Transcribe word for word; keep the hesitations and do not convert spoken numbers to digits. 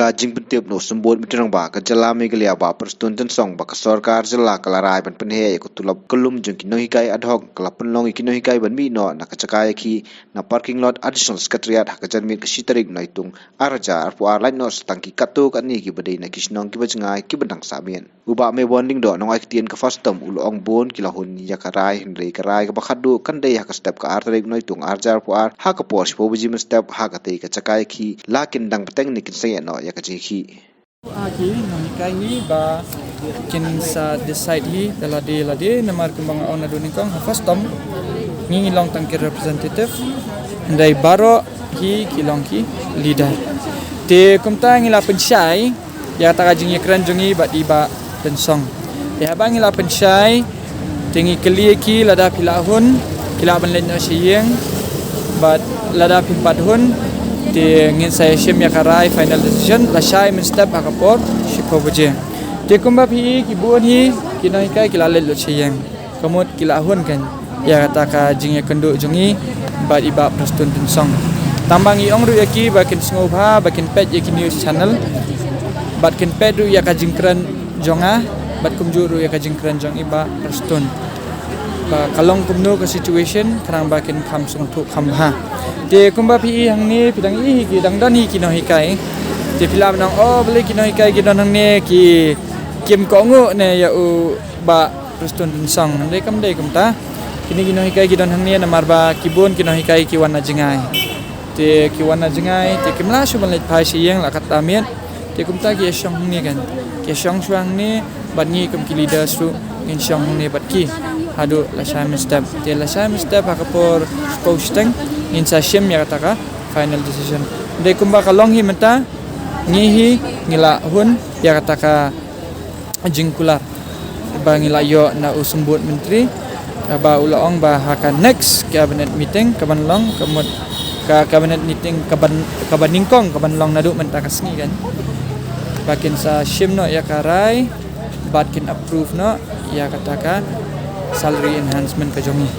Ka jingpyntip na u Symbud Myntri Rangbah ka jylla Meghalaya Bah Prestone Tynsong ba ka sorkar jylla ka la rai ban pynheh ïa ka tulop kyllum jong ki nonghikai ad hoc ka la pynlong ïa ki nonghikai ban mih noh na ka jaka ïakhih na parking lot Additional Secretariat ha ka janmiet ka shi tarik Naitung ar hajar arphew ar, lait noh sa tang ki katto katne kiba dei na ki shnong kiba jngai kiba dang sah miet. U Bah Mebon Lyngdoh, nongai ktien ka FASTOM, u la ong bun ki la hun ïa ka rai, hynrei ka rai kaba khatduh kan dei ha ka step ka ar tarik Naitung ar hajar arphew ar ha ka por shiphew baje mynstep ha katei ka jaka ïakhih, la kin dang bteng ne kin sa ïeh noh ïa ka jingïakhih. Ha ki nonghikai ngi ba kin sa decide hi da lade lade, namar kumba nga ong naduh nyngkong, ha FASTOM ngi ngi long tang ki representative, hynrei baroh hi ki long ki leader. Te kumta ngi la pynshai ïa kata ka jingïakren jong ngi bad i Bah Tynsong. Te haba ngi la pynshai, te ngi kylli ïa ki lada phi lah hun, phi lah ban leit noh sha ïing, bad lada phim pat hun, te ngin sa ïashim ïa ka rai, final decision, lashai mynstep ha ka por shiphew baje. Te kumba phi i, ki bun hi ki nonghikai ki la leit lut sha ïing. Ka mut ki la hun kan ïa kata ka jingïakynduh jong ngi bad i Bah Prestone Tynsong. Tang ba ngi ong ruh ïa ki ba kin sngewbha ba kin peit ïa ki news channel bad kin peit ruh ïa ka jingkren jong nga bad kumjuh ruh ïa ka jingkren jong i Bah Prestone, ba ka long kumno ka situation, khnang ba kin kham sngewthuh kham bha. Te kumba phi i hangne, phi dang i hi ki dang don hi ki nonghikai. Te phi lah ban ong, oh, balei ki nonghikai ki don hangne, ki kim kohnguh ne ïa u Bah Prestone Tynsong. Hynrei kam dei kumta. Kine ki nonghikai ki don hangne namar ba ki bun ki nonghikai ki wan na jngai. Te ki wan na jngai, te kim lah shuh ban leit phai sha ïing la katta miet. Te kumta ki ïashong hangne kan. Ki ïashong shuwa hangne, bad ngi kum ki leaders ruh ngin shong hangne bad ki haduh lashai mynstep. Te lashai mynstep ha ka por shiphew shiteng ngin sa shim ïa kata ka final decision. Hynrei kumba ka long hi mynta, ngi hi ngi la hun ïa kata ka jingkular ba ngi la ïoh na u Symbud Myntri, ba u la ong ba ha ka next cabinet meeting ka ban long, ka mut ka cabinet meeting ka ban, ka banyngkong ka ban long naduh mynta ka sngi kan, ba kin sa shim noh ïa ka rai bad kin approve noh ïa kata ka salary enhancement ka jong ngi.